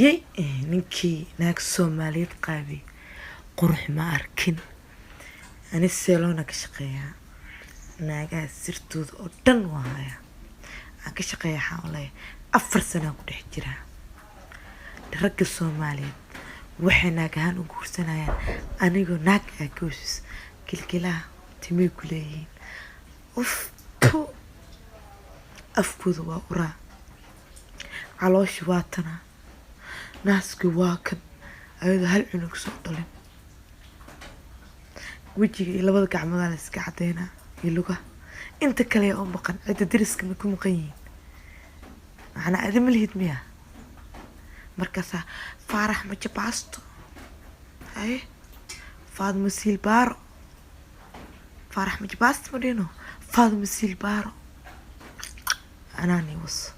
Yey, ninkii naag Soomaaliyeed qaabay qurux ma arkin. Ani salon-na ka shaqeeyaa, naagaha sirtooda oo dhan waa hayaa. Aan ka shaqeeya, waxaan u leeyahay 4 sanaan ku dhex jiraa. Ragga Soomaaliyeed waxay naag ahaan u guursanayaan anigoo naag aa goosis kilkilaha timay ku leeyihiin. Uf tu, afkooda waa uraa, calooshi waa tanaa, naaski waa kan, ayadoo hal cunug soo dhalin. Wejiga iyo labada gacmoodaa la iska cadeynaa iyo lugaha. Inta kale yaa u maqan? Cidda deriska ma ku maqan yihiin? Macnaa adi ma lihid miya? Markaasaa Faarax Majabaasto, haye, Faadmo Siilbaaro, Faarax Majabaasto ma dhino, Faadmo Siilbaaro anaani was.